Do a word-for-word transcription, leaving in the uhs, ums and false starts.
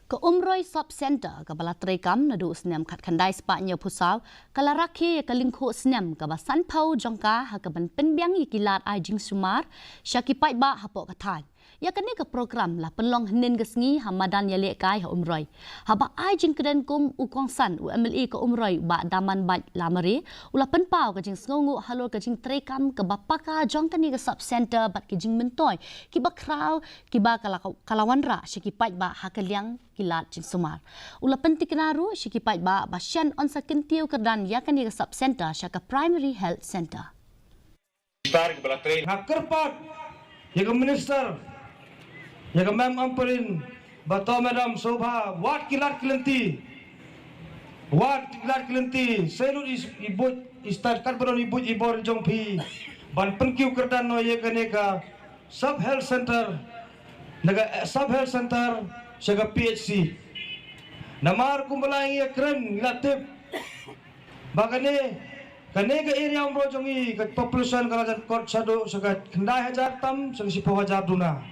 Ka Umroi Sub Centre kaba la treikam naduh u snem khatkhyndai spah hynñiewphew saw ka la rakhe ïa ka lyngkhuh snem kaba sanphew jong ka ha kaban pynbiang ïa ki lad ai jingsumar sha ki paidbah hapoh ka thaiñ. Ïa kane ka prokram la pynlong hynnin ka sngi ha madan ïalehkai ha Umroi. Haba ai jingkren kum u kongsan u M L A ka Umroi u Bah Damanbait Lamare u la pynpaw ka jingsngewnguh halor ka jingtreikam kaba paka jong kane ka sub centre bad ki jingmyntoi kiba khraw kiba ka la, ka la wanrah sha ki paidbah ha ka liang ki lad jingsumar. U la pyntikna ruh sha ki paidbah ba shen yn sa kyntiew kyrdan ïa kane ka sub centre sha ka Primary Health Centre. Nga kyrpad ïa ka minister, ïa ka mem Ampareen, ba to Madam Shobha, wat ki lad ki lynti, wat ki lad ki lynti, seilut i, i buit, i stad katba don i buit i bor jong phi, ban pynkiew kyrdan noh ïa kane ka sub health center, na ka, eh, sub health center sha ka P H C. Namar kumba la ïa kren la tip ba kane, kane ka area Umroi jong ngi ka population ka la jan kot shaduh sha ka khyndai hajar tam sha ka shiphew hajar duna.